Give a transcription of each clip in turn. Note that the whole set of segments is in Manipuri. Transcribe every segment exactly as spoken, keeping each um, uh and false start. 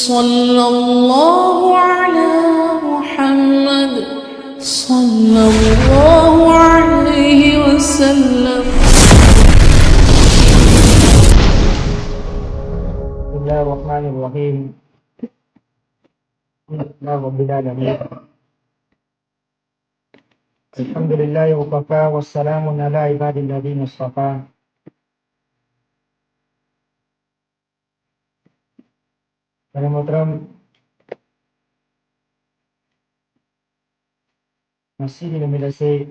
صلى الله على محمد، صلى الله عليه وسلم. بسم الله الرحمن الرحيم. الحمد لله رب العالمين. الحمد لله وكفى والسلام على عباد الذين اصطفى. ꯃꯔꯝ ꯃꯣꯍꯇꯔꯝ, ꯉꯁꯤꯒꯤ ꯅꯨꯃꯤꯠ ꯑꯁꯤ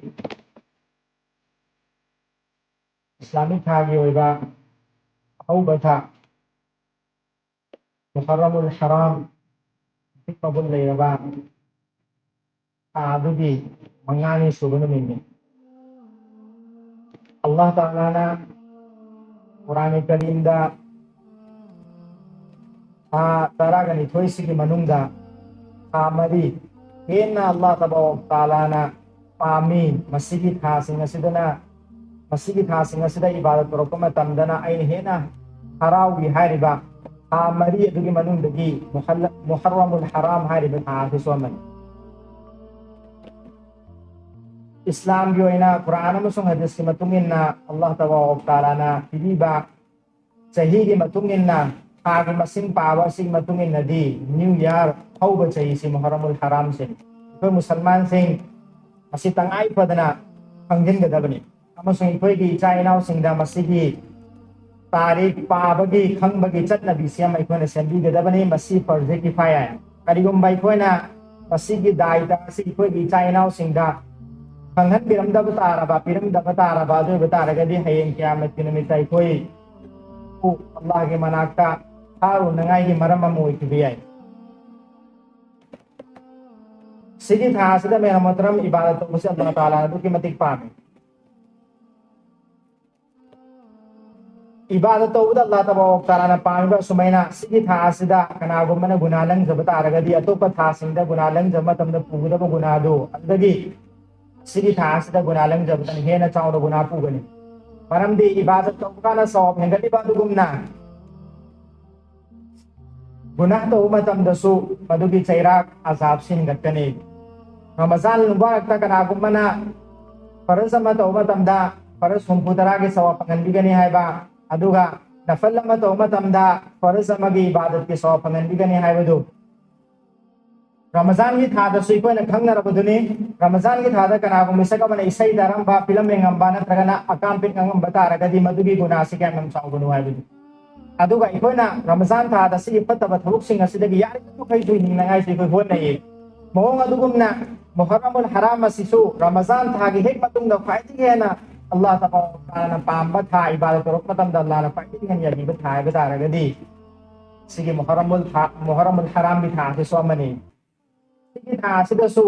ꯏꯁꯂꯥꯃꯤꯛ ꯊꯥꯒꯤ ꯑꯣꯏꯕ ꯑꯍꯧꯕ ꯊꯥ, ꯃꯨꯍꯔꯔꯃꯨꯜ ꯍꯔꯥꯝ, ꯃꯒꯨꯟ ꯂꯩꯔꯕ ꯊꯥ ꯑꯗꯨꯒꯤ ꯃꯉꯥꯅꯤ ꯁꯨꯕ ꯅꯨꯃꯤꯠꯅꯤ꯫ ꯑꯜꯂꯥꯍ ꯇꯥꯂꯥꯅ ꯀꯨꯔꯥꯟ ꯀꯔꯤꯝꯗ ꯊꯥ ꯇꯔꯥꯒ ꯅꯤꯊꯣꯏꯁꯤꯒꯤ ꯃꯅꯨꯡꯗ ꯊꯥ ꯃꯔꯤ ꯍꯦꯟꯅ ꯑꯜꯂꯥꯍ ꯇꯕꯥꯔꯛ ꯇꯥꯂꯥꯅ ꯄꯥꯝꯃꯤ꯫ ꯃꯁꯤꯒꯤ ꯊꯥꯁꯤꯡ ꯑꯁꯤꯗꯅ, ꯃꯁꯤꯒꯤ ꯊꯥꯁꯤꯡ ꯑꯁꯤꯗ ꯏꯕꯥꯗꯠ ꯇꯧꯔꯛꯄ ꯃꯇꯝꯗꯅ ꯑꯩꯅ ꯍꯦꯟꯅ ꯍꯔꯥꯎꯏ ꯍꯥꯏꯔꯤꯕ ꯊꯥ ꯃꯔꯤ ꯑꯗꯨꯒꯤ ꯃꯅꯨꯡꯗꯒꯤ ꯃꯨꯍꯜꯂ-, ꯃꯨꯍꯔꯔꯃꯨꯜ ꯍꯔꯥꯝ ꯍꯥꯏꯔꯤꯕ ꯊꯥ ꯑꯁꯤꯁꯨ ꯑꯃꯅꯤ꯫ ꯏꯁꯂꯥꯝꯒꯤ ꯑꯣꯏꯅ ꯀꯨꯔꯥꯟ ꯑꯃꯁꯨꯡ ꯍꯗꯤꯁꯀꯤ ꯃꯇꯨꯡ ꯏꯟꯅ ꯑꯜꯂꯥꯍ ꯇꯕꯥꯔꯛ ꯇꯥꯂꯥꯅ ꯄꯤꯕꯤꯕ ꯆꯍꯤꯒꯤ ꯃꯇꯨꯡ ꯏꯟꯅ ꯊꯥꯒꯤ ꯃꯁꯤꯡ ꯄꯥꯕ ꯑꯁꯤꯒꯤ ꯃꯇꯨꯡ ꯏꯟꯅꯗꯤ ꯅ꯭ꯌꯨ ꯌꯥꯔ, ꯍꯧꯕ ꯆꯍꯤꯁꯤ ꯃꯨꯍꯔꯔꯃꯨꯜ ꯍꯔꯥꯝꯁꯤꯅꯤ꯫ ꯑꯩꯈꯣꯏ ꯃꯨꯁꯜꯃꯥꯟꯁꯤꯡ ꯃꯁꯤ ꯇꯉꯥꯏ ꯐꯗꯅ ꯈꯪꯖꯤꯟꯒꯗꯕꯅꯤ꯫ ꯑꯃꯁꯨꯡ ꯑꯩꯈꯣꯏꯒꯤ ꯏꯆꯥ ꯏꯅꯥꯎꯁꯤꯡꯗ ꯃꯁꯤꯒꯤ ꯇꯥꯔꯤꯛ ꯄꯥꯕꯒꯤ, ꯈꯪꯕꯒꯤ ꯆꯠꯅꯕꯤꯁꯤ ꯑꯃ ꯑꯩꯈꯣꯏꯅ ꯁꯦꯝꯕꯤꯒꯗꯕꯅꯤ꯫ ꯃꯁꯤ ꯐꯔꯖꯦ ꯀꯤꯐꯥꯌꯥ꯫ ꯀꯔꯤꯒꯨꯝꯕ ꯑꯩꯈꯣꯏꯅ ꯃꯁꯤꯒꯤ ꯗꯥꯏꯇ ꯑꯁꯤ ꯑꯩꯈꯣꯏꯒꯤ ꯏꯆꯥ ꯏꯅꯥꯎꯁꯤꯡꯗ ꯈꯪꯍꯟꯕꯤꯔꯝꯗꯕ ꯇꯥꯔꯕ, ꯄꯤꯔꯝꯗꯕ ꯇꯥꯔꯕ, ꯑꯗꯨ ꯑꯣꯏꯕ ꯇꯥꯔꯒꯗꯤ ꯍꯌꯦꯡ ꯀꯤꯌꯥꯃꯠꯀꯤ ꯅꯨꯃꯤꯠꯇ ꯑꯩꯈꯣꯏ ꯑꯜꯂꯥꯍꯒꯤ ꯃꯅꯥꯛꯇ ꯊꯥꯔꯨꯅꯉꯥꯏꯒꯤ ꯃꯔꯝ ꯑꯃ ꯑꯣꯏꯈꯤꯕ ꯌꯥꯏ꯫ ꯁꯤꯒꯤ ꯊꯥ ꯑꯁꯤꯗ ꯃꯌꯥꯝ ꯃꯣꯍꯇꯔꯝ, ꯏꯕꯥꯗꯠ ꯇꯧꯕꯁꯤ ꯑꯜꯂꯥꯍ ꯇꯥꯂꯥ ꯑꯗꯨꯛꯀꯤ ꯃꯇꯤꯛ ꯄꯥꯝꯃꯤ꯫ ꯏꯕꯥꯗꯠ ꯇꯧꯕꯗ ꯑꯜꯂꯥꯍ ꯇꯕꯥꯔꯛ ꯇꯥꯂꯥꯅ ꯄꯥꯝꯃꯤꯕ ꯑꯁꯨꯃꯥꯏꯅ ꯁꯤꯒꯤ ꯊꯥ ꯑꯁꯤꯗ ꯀꯅꯥꯒꯨꯝꯕꯅ ꯒꯨꯅꯥ ꯂꯪꯖꯕ ꯇꯥꯔꯒꯗꯤ, ꯑꯇꯣꯞꯄ ꯊꯥꯁꯤꯡꯗ ꯒꯨꯅꯥ ꯂꯪꯖꯕ ꯃꯇꯝꯗ ꯄꯨꯒꯗꯕ ꯒꯨꯅꯥꯗꯨ ꯑꯗꯨꯗꯒꯤ ꯁꯤꯒꯤ ꯊꯥ ꯑꯁꯤꯗ ꯒꯨꯅꯥ ꯂꯪꯖꯕꯗꯅ ꯍꯦꯟꯅ ꯆꯥꯎꯅ ꯒꯨꯅꯥ ꯄꯨꯒꯅꯤ꯫ ꯃꯔꯝꯗꯤ ꯏꯕꯥꯗꯠ ꯇꯧꯕ ꯀꯥꯟꯗ ꯁꯋꯥꯕ ꯍꯦꯟꯒꯠꯂꯤꯕ ꯑꯗꯨꯒꯨꯝꯅ ꯒꯨꯅꯥꯍ ꯇꯧꯕ ꯃꯇꯝꯗꯁꯨ ꯃꯗꯨꯒꯤ ꯆꯩꯔꯥꯛ ꯑꯖꯥꯕꯁꯤ ꯍꯦꯟꯒꯠꯀꯅꯤ꯫ ꯔꯃꯖꯥꯟ ꯃꯨꯕꯥꯔꯛꯇ ꯀꯅꯥꯒꯨꯝꯕꯅ ꯐꯔꯖ ꯑꯃ ꯇꯧꯕ ꯃꯇꯝꯗ ꯐꯔꯖ ꯍꯨꯝꯐꯨ ꯇꯔꯥꯒꯤ ꯁꯋꯥꯕ ꯐꯪꯍꯟꯕꯤꯒꯅꯤ ꯍꯥꯏꯕ, ꯑꯗꯨꯒ ꯅꯐꯜ ꯑꯃ ꯇꯧꯕ ꯃꯇꯝꯗ ꯐꯔꯖ ꯑꯃꯒꯤ ꯏꯕꯥꯗꯠꯀꯤ ꯁꯋꯥꯕ ꯐꯪꯍꯟꯕꯤꯒꯅꯤ ꯍꯥꯏꯕꯗꯨ ꯔꯃꯖꯥꯟꯒꯤ ꯊꯥꯗꯁꯨ ꯑꯩꯈꯣꯏꯅ ꯈꯪꯅꯔꯕꯗꯨꯅꯤ꯫ ꯔꯃꯖꯥꯟꯒꯤ ꯊꯥꯗ ꯀꯅꯥꯒꯨꯝꯕ ꯃꯤꯁꯛ ꯑꯃꯅ ꯏꯁꯩ ꯇꯥꯔꯝꯕ, ꯐꯤꯂꯝ ꯌꯦꯡꯉꯝꯕ ꯅꯠꯇ꯭ꯔꯒꯅ ꯑꯀꯥꯝ ꯄꯦꯛ ꯉꯥꯡꯉꯝꯕ ꯇꯥꯔꯒꯗꯤ ꯃꯗꯨꯒꯤ ꯒꯨꯅꯥꯁꯤ ꯀꯌꯥꯝ ꯌꯥꯝ ꯆꯥꯎꯕꯅꯣ ꯍꯥꯏꯕꯗꯨ꯫ ꯑꯗꯨꯒ ꯑꯩꯈꯣꯏꯅ ꯔꯃꯖꯥꯟ ꯊꯥꯗ ꯁꯤꯒꯤ ꯐꯠꯇꯕ ꯊꯕꯛꯁꯤꯡ ꯑꯁꯤꯗꯒꯤ ꯌꯥꯔꯤꯕ ꯃꯈꯩ ꯊꯨꯏꯅꯤꯡꯅꯉꯥꯏꯁꯨ ꯑꯩꯈꯣꯏ ꯍꯣꯠꯅꯩꯌꯦ꯫ ꯃꯑꯣꯡ ꯑꯗꯨꯒꯨꯝꯅ ꯃꯨꯍꯔꯔꯃꯨꯜ ꯍꯔꯥꯝ ꯑꯁꯤꯁꯨ ꯔꯃꯖꯥꯟ ꯊꯥꯒꯤ ꯍꯦꯛ ꯃꯇꯨꯡꯗ ꯈ꯭ꯋꯥꯏꯗꯒꯤ ꯍꯦꯟꯅ ꯑꯜꯂꯥꯍ ꯇꯕꯥꯔꯛ ꯋ ꯇꯥꯂꯥꯅ ꯄꯥꯝꯕ ꯊꯥ, ꯏꯕꯥꯗꯠ ꯇꯧꯔꯛꯄ ꯃꯇꯝꯗ ꯑꯜꯂꯥꯍꯅ ꯈ꯭ꯋꯥꯏꯗꯒꯤ ꯍꯦꯟꯅ ꯌꯥꯕꯤꯕ ꯊꯥ ꯍꯥꯏꯕ ꯇꯥꯔꯒꯗꯤ ꯁꯤꯒꯤ ꯃꯨꯍꯔꯔꯃꯨꯜ ꯊꯥ, ꯃꯨꯍꯔꯔꯃꯨꯜ ꯍꯔꯥꯝꯒꯤ ꯊꯥ ꯑꯁꯤꯁꯨ ꯑꯃꯅꯤ꯫ ꯁꯤꯒꯤ ꯊꯥ ꯑꯁꯤꯗꯁꯨ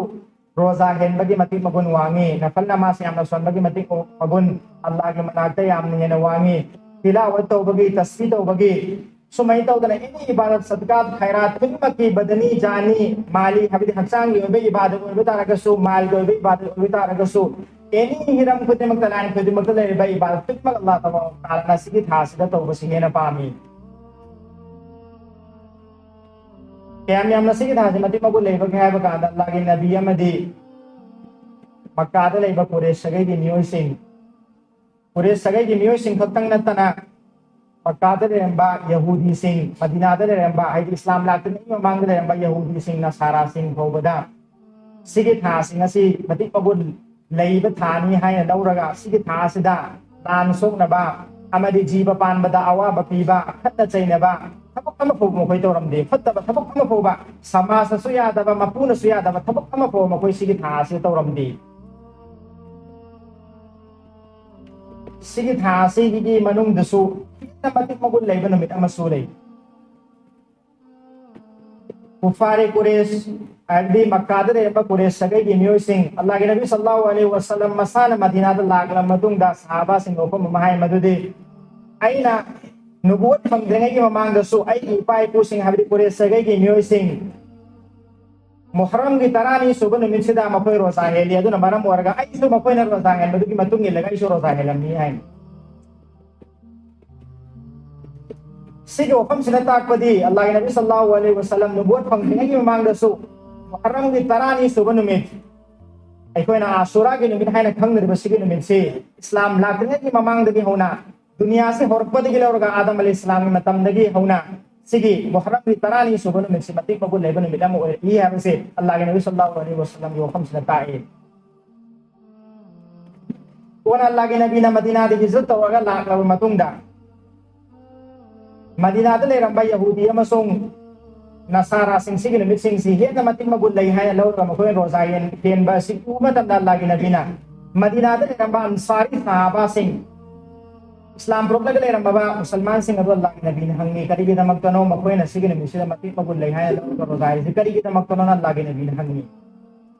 ꯔꯣꯖꯥ ꯍꯦꯟꯕꯒꯤ ꯃꯇꯤꯛ ꯃꯒꯨꯟ ꯋꯥꯡꯉꯤ, ꯅꯐꯜ ꯅꯃꯥꯖ ꯌꯥꯝꯅ ꯁꯣꯟꯕꯒꯤ ꯃꯇꯤꯛ ꯃꯒꯨꯟ ꯑꯜꯂꯥꯍꯒꯤ ꯃꯅꯥꯛꯇ ꯌꯥꯝꯅ ꯍꯦꯟꯅ ꯋꯥꯡꯉꯤ꯫ ꯇꯤꯂꯥꯋꯠ ꯇꯧꯕꯒꯤ, ꯇꯁꯕꯤ ꯇꯧꯕꯒꯤ, ꯁꯨꯃꯥꯏꯅ ꯇꯧꯗꯅ ꯑꯦꯅꯤ ꯏꯕꯥꯗꯠ, ꯁꯗꯀꯥꯠ, ꯈꯥꯏꯔꯥꯠ ꯈꯨꯗꯤꯡꯃꯛꯀꯤ, ꯕꯗꯅꯤ, ꯖꯥꯅꯤ, ꯃꯥꯂꯤ, ꯍꯥꯏꯕꯗꯤ ꯍꯛꯆꯥꯡꯒꯤ ꯑꯣꯏꯕ ꯏꯕꯥꯗꯠ ꯑꯣꯏꯕ ꯇꯥꯔꯒꯁꯨ, ꯃꯥꯜꯒꯤ ꯑꯣꯏꯕ ꯏꯕꯥꯗꯠ ꯑꯣꯏꯕ ꯇꯥꯔꯒꯁꯨ, ꯑꯦꯅꯤ ꯍꯤꯔꯝ ꯈꯨꯗꯤꯡꯃꯛꯇ, ꯂꯥꯏꯟ ꯈꯨꯗꯤꯡꯃꯛꯇ ꯂꯩꯔꯤꯕ ꯏꯕꯥꯗꯠ ꯈꯨꯗꯤꯡꯃꯛ ꯑꯜꯂꯥꯍ ꯇꯕꯥꯔꯛ ꯋ ꯇꯥꯂꯥꯅ ꯁꯤꯒꯤ ꯊꯥ ꯑꯁꯤꯗ ꯇꯧꯕꯁꯤ ꯍꯦꯟꯅ ꯄꯥꯝꯃꯤ꯫ ꯀꯌꯥꯝ ꯌꯥꯝꯅ ꯁꯤꯒꯤ ꯊꯥꯁꯤ ꯃꯇꯤꯛ ꯃꯒꯨꯟ ꯂꯩꯕꯒꯦ ꯍꯥꯏꯕ ꯀꯥꯟꯗ, ꯑꯜꯂꯥꯍꯒꯤ ꯅꯕꯤ ꯑꯃꯗꯤ ꯃꯛꯀꯥꯗ ꯂꯩꯕ ꯀꯨꯔꯦꯁ ꯁꯥꯒꯩꯒꯤ ꯃꯤꯑꯣꯏꯁꯤꯡ, ꯀꯨꯔꯦꯁ ꯁꯥꯒꯩꯒꯤ ꯃꯤꯑꯣꯏꯁꯤꯡ ꯈꯛꯇꯪ ꯅꯠꯇꯅ ꯃꯛꯀꯥꯗ ꯂꯩꯔꯝꯕ ꯌꯍꯨꯗꯤꯁꯤꯡ, ꯃꯗꯤꯅꯥꯗ ꯂꯩꯔꯝꯕ, ꯍꯥꯏꯗꯤ ꯏꯁꯂꯥꯝ ꯂꯥꯛꯇ꯭ꯔꯤꯉꯩꯒꯤ ꯃꯃꯥꯡꯗ ꯂꯩꯔꯝꯕ ꯌꯍꯨꯗꯤꯁꯤꯡ, ꯅꯁꯥꯔꯥꯁꯤꯡ ꯐꯥꯎꯕꯗ ꯁꯤꯒꯤ ꯊꯥꯁꯤꯡ ꯑꯁꯤ ꯃꯇꯤꯛ ꯃꯒꯨꯟ ꯂꯩꯕ ꯊꯥꯅꯤ ꯍꯥꯏꯅ ꯂꯧꯔꯒ, ꯁꯤꯒꯤ ꯊꯥ ꯑꯁꯤꯗ ꯂꯥꯟ ꯁꯣꯛꯅꯕ ꯑꯃꯗꯤ ꯖꯤꯕ ꯄꯥꯟꯕꯗ ꯑꯋꯥꯕ ꯄꯤꯕ, ꯈꯠꯅ ꯆꯩꯅꯕ ꯊꯕꯛ ꯑꯃ ꯐꯥꯎꯕ ꯃꯈꯣꯏ ꯇꯧꯔꯝꯗꯦ꯫ ꯐꯠꯇꯕ ꯊꯕꯛ ꯑꯃ ꯐꯥꯎꯕ, ꯁꯃꯥꯖꯅꯁꯨ ꯌꯥꯗꯕ, ꯃꯄꯨꯅꯁꯨ ꯌꯥꯗꯕ ꯊꯕꯛ ꯑꯃ ꯐꯥꯎꯕ ꯃꯈꯣꯏ ꯁꯤꯒꯤ ꯊꯥ ꯑꯁꯤꯗ ꯇꯧꯔꯝꯗꯦ꯫ ꯁꯤꯒꯤ ꯊꯥ ꯑꯁꯤꯒꯤ ꯃꯅꯨꯡꯗꯁꯨ ꯍꯦꯟꯅ ꯃꯇꯤꯛ ꯃꯒꯨꯟ ꯂꯩꯕ ꯅꯨꯃꯤꯠ ꯑꯃꯁꯨ ꯂꯩ꯫ ꯀꯨꯐꯥꯔꯦ ꯀꯨꯔꯦꯁ, ꯍꯥꯏꯕꯗꯤ ꯃꯛꯀꯥꯗ ꯂꯩꯔꯝꯕ ꯀꯨꯔꯦꯁ ꯁꯥꯒꯩꯒꯤ ꯃꯤꯑꯣꯏꯁꯤꯡ, ꯑꯜꯂꯥꯍꯒꯤ ꯅꯕꯤ ꯁꯜꯂꯜꯂꯥꯍꯨ ꯑꯂꯩꯍꯤ ꯋꯥꯁꯜꯂꯝ ꯃꯁꯥꯅ ꯃꯗꯤꯅꯥꯗ ꯂꯥꯛꯂꯕ ꯃꯇꯨꯡꯗ ꯁꯍꯥꯕꯥꯁꯤꯡ ꯋꯥꯐꯝ ꯑꯃ ꯍꯥꯏ, ꯃꯗꯨꯗꯤ, "ꯑꯩꯅ ꯅꯨꯕꯨꯋꯠ ꯐꯪꯗ꯭ꯔꯤꯉꯩꯒꯤ ꯃꯃꯥꯡꯗꯁꯨ ꯑꯩꯒꯤ ꯏꯄꯥ ꯏꯄꯨꯁꯤꯡ, ꯍꯥꯏꯕꯗꯤ ꯀꯨꯔꯦꯁ ꯁꯥꯒꯩꯒꯤ ꯃꯤꯑꯣꯏꯁꯤꯡ, ꯃꯨꯍꯔꯝꯒꯤ ꯇꯔꯥꯅꯤ ꯁꯨꯕ ꯅꯨꯃꯤꯠꯁꯤꯗ ꯃꯈꯣꯏ ꯔꯣꯖꯥ ꯍꯦꯜꯂꯤ, ꯑꯗꯨꯅ ꯃꯔꯝ ꯑꯣꯏꯔꯒ ꯑꯩꯁꯨ ꯃꯈꯣꯏꯅ ꯔꯣꯖꯥ ꯍꯦꯟꯕꯗꯨꯒꯤ ꯃꯇꯨꯡ ꯏꯜꯂꯒ ꯑꯩꯁꯨ ꯔꯣꯖꯥ ꯍꯦꯜꯂꯝꯃꯤ" ꯍꯥꯏꯅ꯫ ꯁꯤꯒꯤ ꯋꯥꯐꯝꯁꯤꯅ ꯇꯥꯛꯄꯗꯤ ꯑꯜꯂꯥꯍꯒꯤ ꯅꯕꯤ ꯁꯜꯂꯥꯍꯨ ꯑꯂꯩꯍꯤ ꯋꯥꯁꯂꯝ ꯅꯨꯕꯨꯋꯠ ꯐꯪꯗ꯭ꯔꯤꯉꯩꯒꯤ ꯃꯃꯥꯡꯗꯁꯨ ꯃꯨꯍꯔꯔꯝꯒꯤ ꯇꯔꯥꯅꯤ ꯁꯨꯕ ꯅꯨꯃꯤꯠ, ꯑꯩꯈꯣꯏꯅ ꯑꯁꯨꯔꯥꯒꯤ ꯅꯨꯃꯤꯠ ꯍꯥꯏꯅ ꯈꯪꯅꯔꯤꯕ ꯁꯤꯒꯤ ꯅꯨꯃꯤꯠꯁꯤ ꯏꯁꯂꯥꯝ ꯂꯥꯛꯇ꯭ꯔꯤꯉꯩꯒꯤ ꯃꯃꯥꯡꯗꯒꯤ ꯍꯧꯅ, ꯗꯨꯅꯤꯌꯥꯁꯤ ꯍꯧꯔꯛꯄꯗꯒꯤ ꯂꯧꯔꯒ ꯑꯥꯗꯝ ꯑꯂꯩꯍꯤ ꯏꯁꯂꯥꯝꯒꯤ ꯃꯇꯝꯗꯒꯤ ꯍꯧꯅ ꯁꯤꯒꯤ ꯃꯨꯍꯔꯔꯝꯒꯤ ꯇꯔꯥꯅꯤ ꯁꯨꯕ ꯅꯨꯃꯤꯠꯁꯤ ꯃꯇꯤꯛ ꯃꯒꯨꯟ ꯂꯩꯕ ꯅꯨꯃꯤꯠ ꯑꯃ ꯑꯣꯏꯔꯛꯏ ꯍꯥꯏꯕꯁꯦ ꯑꯜꯂꯥꯍꯒꯤ ꯅꯕꯤ ꯁꯜꯂꯥꯍꯨ ꯑꯂꯩꯍꯤ ꯋꯥꯁꯂꯝꯒꯤ ꯋꯥꯐꯝꯁꯤꯅ ꯇꯥꯛꯏ꯫ ꯀꯣꯟꯅ ꯑꯜꯂꯥꯍꯒꯤ ꯅꯕꯤꯅ ꯃꯗꯤꯅꯥꯗ ꯍꯤꯖꯔꯠ ꯇꯧꯔꯒ ꯂꯥꯛꯂꯕ ꯃꯇꯨꯡꯗ, ꯃꯗꯤꯅꯥꯗ ꯂꯩꯔꯝꯕ ꯌꯍꯨꯗꯤ ꯑꯃꯁꯨꯡ ꯅꯁꯥꯔꯥꯁꯤꯡ ꯁꯤꯒꯤ ꯅꯨꯃꯤꯠꯁꯤꯡꯁꯤ ꯍꯦꯟꯅ ꯃꯇꯤꯛ ꯃꯒꯨꯟ ꯂꯩ ꯍꯥꯏꯅ ꯂꯧꯔꯒ ꯃꯈꯣꯏꯅ ꯔꯣꯖꯥ ꯌꯦꯟ-, ꯍꯦꯟꯕ ꯑꯁꯤ ꯎꯕ ꯃꯇꯝꯗ ꯑꯜꯂꯥꯍꯒꯤ ꯅꯕꯤꯅ ꯃꯗꯤꯅꯥꯗ ꯂꯩꯔꯝꯕ ꯑꯟꯁꯥꯔꯤ ꯁꯍꯥꯕꯥꯁꯤꯡ, ꯏꯁꯂꯥꯝ ꯄꯨꯔꯛꯂꯒ ꯂꯩꯔꯝꯃꯕ ꯃꯨꯁꯜꯃꯥꯟꯁꯤꯡ ꯑꯗꯨ ꯑꯜꯂꯥꯍꯒꯤ ꯅꯕꯤꯅ ꯍꯪꯉꯤ, "ꯀꯔꯤꯒꯤꯗꯃꯛꯇꯅꯣ ꯃꯈꯣꯏꯅ ꯁꯤꯒꯤ ꯅꯨꯃꯤꯠꯁꯤꯗ ꯃꯇꯤꯛ ꯃꯒꯨꯟ ꯂꯩ ꯍꯥꯏꯅ ꯂꯧꯔꯒ ꯔꯣꯖꯥ ꯍꯥꯏꯔꯤꯁꯤ ꯀꯔꯤꯒꯤꯗꯃꯛꯇꯅꯣꯅ?" ꯑꯜꯂꯥꯍꯒꯤ ꯅꯕꯤꯅ ꯍꯪꯉꯤ꯫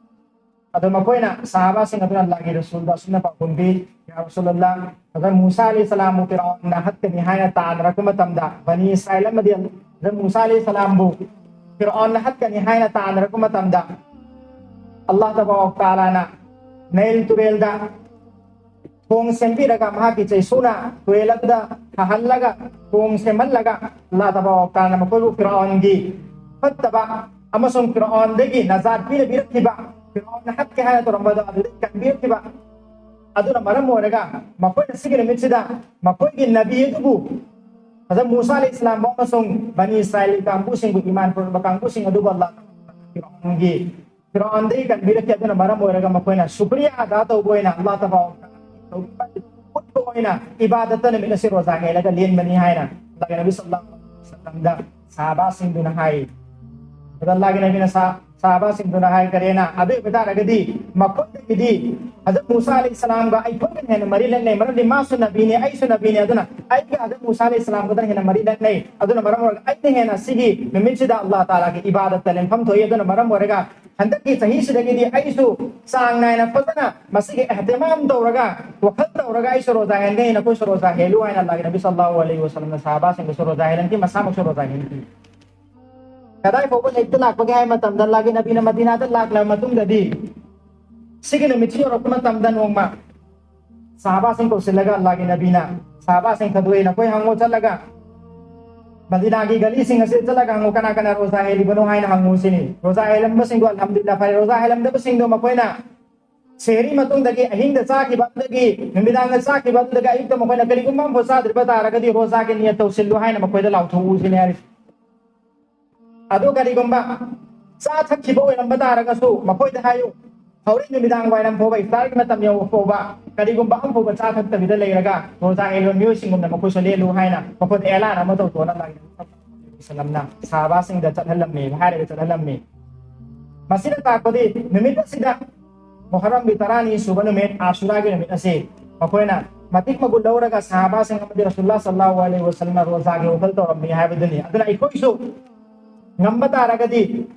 ꯑꯗꯣ ꯃꯈꯣꯏꯅ, ꯁꯍꯥꯕꯥꯁꯤꯡ ꯑꯗꯨꯅ ꯑꯜꯂꯥꯍꯒꯤ ꯔꯁꯨꯜꯗ ꯑꯁꯨꯝꯅ ꯄꯥꯎꯈꯨꯝꯕꯤ, "ꯌꯥ ꯔꯁꯨꯂꯜꯂꯥꯍ, ꯍꯖꯔꯠ ꯃꯨꯁꯥ ꯑꯂꯩꯍꯤ ꯁꯂꯥꯝꯕꯨ ꯐꯤꯔꯥꯎꯟꯅ ꯍꯠꯀꯅꯤ ꯍꯥꯏꯅ ꯇꯥꯟꯅꯔꯛꯄ ꯃꯇꯝꯗ, ꯕꯅꯤ ꯏꯁꯔꯥꯏꯜ ꯑꯃꯗꯤ ꯍꯖꯔꯠ ꯃꯨꯁꯥ ꯑꯂꯩꯍꯤ ꯁꯂꯥꯝꯕꯨ ꯐꯤꯔꯥꯎꯟꯅ ꯍꯠꯀꯅꯤ ꯍꯥꯏꯅ ꯇꯥꯟꯅꯔꯛꯄ ꯃꯇꯝꯗ, ꯑꯜꯂꯥꯍ ꯇꯕꯥꯔꯛ ꯇꯥꯂꯥꯅ ꯅꯥꯏꯜ ꯇꯨꯔꯦꯜꯗ ꯊꯣꯡ ꯁꯦꯝꯕꯤꯔꯒ, ꯃꯍꯥꯛꯀꯤ ꯆꯩꯁꯨꯅ ꯇꯨꯔꯦꯜ ꯑꯗꯨꯗ ꯊꯥꯍꯜꯂꯒ, ꯊꯣꯡ ꯁꯦꯝꯍꯜꯂꯒ, ꯑꯜꯂꯥꯍ ꯇꯕꯥꯔꯛ ꯇꯥꯂꯥꯅ ꯃꯈꯣꯏꯕꯨ ꯐꯤꯔꯥꯎꯟꯒꯤ ꯐꯠꯇꯕ ꯑꯃꯁꯨꯡ ꯐꯤꯔꯥꯎꯟꯗꯒꯤ ꯅꯖꯥꯠ ꯄꯤꯔꯛꯈꯤꯕ, ꯐꯤꯔꯥꯎꯟꯅ ꯍꯠꯀꯦ ꯍꯥꯏꯅ ꯇꯧꯔꯝꯕꯗꯣ ꯑꯗꯨꯗꯒꯤ ꯀꯟꯕꯤꯔꯛꯈꯤꯕ꯫ ꯑꯗꯨꯅ ꯃꯔꯝ ꯑꯣꯏꯔꯒ ꯃꯈꯣꯏꯅ ꯁꯤꯒꯤ ꯅꯨꯃꯤꯠꯁꯤꯗ ꯃꯈꯣꯏꯒꯤ ꯅꯕꯤ ꯑꯗꯨꯕꯨ, ꯍꯖꯔꯠ ꯃꯨꯁꯥ ꯑꯂꯩꯍꯤ ꯁꯂꯥꯝꯕꯨ ꯑꯃꯁꯨꯡ ꯕꯅꯤ ꯏꯁꯔꯥꯏꯜ ꯀꯥꯡꯕꯨꯁꯤꯡꯕꯨ, ꯏꯃꯥꯟ ꯄꯨꯔꯛꯄ ꯀꯥꯡꯕꯨꯁꯤꯡ ꯑꯗꯨꯕꯨ ꯑꯜꯂꯥꯍ ꯐꯤꯔꯥꯎꯟꯒꯤ, ꯐꯤꯔꯥꯎꯟꯗꯒꯤ ꯀꯟꯕꯤꯔꯛꯈꯤ꯫ ꯑꯗꯨꯅ ꯃꯔꯝ ꯑꯣꯏꯔꯒ ꯃꯈꯣꯏꯅ ꯁꯨꯀ꯭ꯔꯤꯌꯥ ꯑꯗꯥ ꯇꯧꯕ ꯑꯣꯏꯅ ꯑꯜꯂꯥꯍ ꯇꯕꯥꯔꯛ ꯎꯠꯄ ꯑꯣꯏꯅ ꯏꯕꯥꯗꯠꯇ ꯅꯨꯃꯤꯠ ꯑꯁꯤ ꯔꯣꯖꯥ ꯍꯦꯜꯂꯒ ꯂꯦꯟꯕꯅꯤ ꯍꯥꯏꯅ ꯑꯜꯂꯥꯍꯒꯤ ꯅꯕꯤ ꯁꯜꯂꯥꯍꯨ ꯑꯂꯩꯍꯤ ꯋꯥꯁꯜꯂꯝꯗ ꯁꯍꯥꯕꯥꯁꯤꯡꯗꯨꯅ ꯍꯥꯏ꯫ ꯑꯗ ꯑꯜꯂꯥꯍꯒꯤ ꯅꯕꯤꯅ ꯁꯥ-, ꯁꯍꯥꯕꯥꯁꯤꯡꯗꯨꯅ ꯍꯥꯏꯈꯔꯦꯅ, ꯑꯗꯨ ꯑꯣꯏꯕ ꯇꯥꯔꯒꯗꯤ ꯃꯈꯣꯏꯗꯒꯤꯗꯤ ꯍꯖꯔꯠ ꯃꯨꯁꯥ ꯑꯂꯩꯍꯤ ꯁꯂꯥꯝꯒ ꯑꯩꯈꯣꯏꯅ ꯍꯦꯟꯅ ꯃꯔꯤ ꯂꯩꯅꯩ, ꯃꯔꯝꯗꯤ ꯃꯥꯁꯨ ꯅꯕꯤꯅꯤ, ꯑꯩꯁꯨ ꯅꯕꯤꯅꯤ, ꯑꯗꯨꯅ ꯑꯩꯒ ꯍꯖꯔꯠ ꯃꯨꯁꯥ ꯑꯂꯩꯍꯤ ꯁꯂꯥꯝꯒꯗꯅ ꯍꯦꯟꯅ ꯃꯔꯤ ꯂꯩꯅꯩ꯫ ꯑꯗꯨꯅ ꯃꯔꯝ ꯑꯣꯏꯔꯒ ꯑꯩꯅ ꯍꯦꯟꯅ ꯁꯤꯒꯤ ꯅꯨꯃꯤꯠꯁꯤꯗ ꯑꯜꯂꯥꯍ ꯇꯥꯂꯥꯒꯤ ꯏꯕꯥꯗꯠꯇ ꯂꯦꯟꯐꯝ ꯊꯣꯛꯏ꯫ ꯑꯗꯨꯅ ꯃꯔꯝ ꯑꯣꯏꯔꯒ ꯍꯟꯗꯛꯀꯤ ꯆꯍꯤꯁꯤꯗꯒꯤꯗꯤ ꯑꯩꯁꯨ ꯆꯥꯡ ꯅꯥꯏꯅ ꯐꯖꯅ ꯃꯁꯤꯒꯤ ꯑꯦꯍꯇꯤꯃꯥꯝ ꯇꯧꯔꯒ, ꯋꯥꯈꯜ ꯇꯧꯔꯒ ꯑꯩꯁꯨ ꯔꯣꯖꯥ ꯍꯦꯟꯒꯅꯤ, ꯅꯈꯣꯏꯁꯨ ꯔꯣꯖꯥ ꯍꯦꯜꯂꯨ ꯍꯥꯏꯅ ꯑꯜꯂꯥꯍꯒꯤ ꯅꯕꯤ ꯁꯜꯂꯥꯍꯨ ꯑꯂꯩꯍꯤ ꯋꯥꯁꯜꯂꯝꯅ ꯁꯍꯥꯕꯥꯁꯤꯡꯗꯁꯨ ꯔꯣꯖꯥ ꯍꯦꯜꯍꯟꯈꯤ, ꯃꯁꯥꯃꯛꯁꯨ ꯔꯣꯖꯥ ꯍꯦꯜꯍꯟꯈꯤ꯫ ꯀꯗꯥꯏ ꯐꯥꯎꯕ ꯂꯩꯇ ꯂꯥꯛꯄꯒꯦ ꯍꯥꯏꯕ ꯃꯇꯝꯗ, ꯑꯜꯂꯥꯍꯒꯤ ꯅꯕꯤꯅ ꯃꯗꯤꯅꯥꯗ ꯂꯥꯛꯂꯕ ꯃꯇꯨꯡꯗꯗꯤ, ꯁꯤꯒꯤ ꯅꯨꯃꯤꯠꯁꯤ ꯌꯧꯔꯛꯄ ꯃꯇꯝꯗ ꯅꯣꯡꯃ ꯁꯍꯥꯕꯥꯁꯤꯡ ꯀꯧꯁꯤꯜꯂꯒ ꯑꯜꯂꯥꯍꯒꯤ ꯅꯕꯤꯅ ꯁꯍꯥꯕꯥꯁꯤꯡ ꯊꯥꯗꯣꯛꯑꯦ, "ꯅꯈꯣꯏ ꯍꯪꯉꯣ ꯆꯠꯂꯒ, ꯃꯗꯤꯅꯥꯒꯤ ꯒꯂꯤꯁꯤꯡ ꯑꯁꯤꯗ ꯆꯠꯂꯒ ꯍꯪꯉꯨ, ꯀꯅꯥ ꯀꯅꯥ ꯔꯣꯖꯥ ꯍꯦꯜꯂꯤꯕꯅꯣ ꯍꯥꯏꯅ ꯍꯪꯉꯨ ꯁꯤꯅꯤ꯫ ꯔꯣꯖꯥ ꯍꯦꯜꯂꯝꯕꯁꯤꯡꯗꯣ ꯑꯜꯍꯝꯗꯨꯂꯤꯜꯂꯥ ꯐꯔꯦ꯫ ꯔꯣꯖꯥ ꯍꯦꯜꯂꯝꯗꯕꯁꯤꯡꯗꯣ ꯃꯈꯣꯏꯅ ꯁꯦꯍꯔꯤ ꯃꯇꯨꯡꯗꯒꯤ, ꯑꯍꯤꯡꯗ ꯆꯥꯈꯤꯕ ꯑꯗꯨꯗꯒꯤ, ꯅꯨꯃꯤꯗꯥꯡꯗ ꯆꯥꯈꯤꯕ ꯑꯗꯨꯗꯒꯤ ꯑꯌꯨꯛꯇ ꯃꯈꯣꯏꯅ ꯀꯔꯤꯒꯨꯝꯕ ꯑꯃꯐꯥꯎ ꯆꯥꯗ꯭ꯔꯤꯕ ꯇꯥꯔꯒꯗꯤ ꯔꯣꯖꯥꯒꯤ ꯅꯤꯌꯠ ꯇꯧꯁꯤꯜꯂꯨ ꯍꯥꯏꯅ ꯃꯈꯣꯏꯗ ꯂꯥꯎꯊꯣꯛꯎ ꯁꯤꯅꯤ ꯍꯥꯏꯔꯤꯁꯦ꯫ ꯑꯗꯨ ꯀꯔꯤꯒꯨꯝꯕ ꯆꯥ ꯊꯛꯈꯤꯕ ꯑꯣꯏꯔꯝꯕ ꯇꯥꯔꯒꯁꯨ ꯃꯈꯣꯏꯗ ꯍꯥꯏꯌꯨ, ꯍꯧꯔꯦꯟ ꯅꯨꯃꯤꯗꯥꯡ ꯋꯥꯏꯔꯝ ꯐꯥꯎꯕ, ꯏꯐꯇꯥꯔꯒꯤ ꯃꯇꯝ ꯌꯧꯕ ꯐꯥꯎꯕ ꯀꯔꯤꯒꯨꯝꯕ ꯑꯃꯐꯥꯎꯕ ꯆꯥ ꯊꯛꯇꯕꯤꯗ ꯂꯩꯔꯒ ꯔꯣꯖꯥ ꯍꯦꯜꯂꯕ ꯃꯤꯑꯣꯏꯁꯤꯡꯒꯨꯝꯅ ꯃꯈꯣꯏꯁꯨ ꯂꯦꯜꯂꯨ ꯍꯥꯏꯅ ꯃꯈꯣꯏꯗ ꯑꯦꯂꯥꯟ ꯑꯃ ꯇꯧꯊꯣꯛꯅ ꯁꯂꯝꯅ ꯁꯍꯥꯕꯥꯁꯤꯡꯗ ꯆꯠꯍꯜꯂꯝꯃꯤ, ꯍꯥꯏꯔꯒ ꯆꯠꯍꯜꯂꯝꯃꯤ꯫ ꯃꯁꯤꯅ ꯇꯥꯛꯄꯗꯤ ꯅꯨꯃꯤꯠ ꯑꯁꯤꯗ, ꯃꯨꯍꯔꯝꯒꯤ ꯇꯔꯥꯅꯤ ꯁꯨꯕ ꯅꯨꯃꯤꯠ, ꯑꯥꯁꯨꯔꯥꯒꯤ ꯅꯨꯃꯤꯠ ꯑꯁꯤ ꯃꯈꯣꯏꯅ ꯃꯇꯤꯛ ꯃꯒꯨꯟ ꯂꯧꯔꯒ ꯁꯍꯥꯕꯥꯁꯤꯡ ꯑꯃꯗꯤ ꯔꯁꯨꯜꯂꯥ ꯁꯜꯂꯥꯍꯨ ꯑꯂꯩꯍꯤ ꯋꯁꯜꯂꯝꯅ ꯔꯣꯖꯥꯒꯤ ꯋꯥꯈꯜ ꯇꯧꯔꯝꯃꯤ ꯍꯥꯏꯕꯗꯨꯅꯤ꯫ ꯑꯗꯨꯅ ꯑꯩꯈꯣꯏꯁꯨ ꯉꯝꯕ ꯇꯥꯔꯒꯗꯤ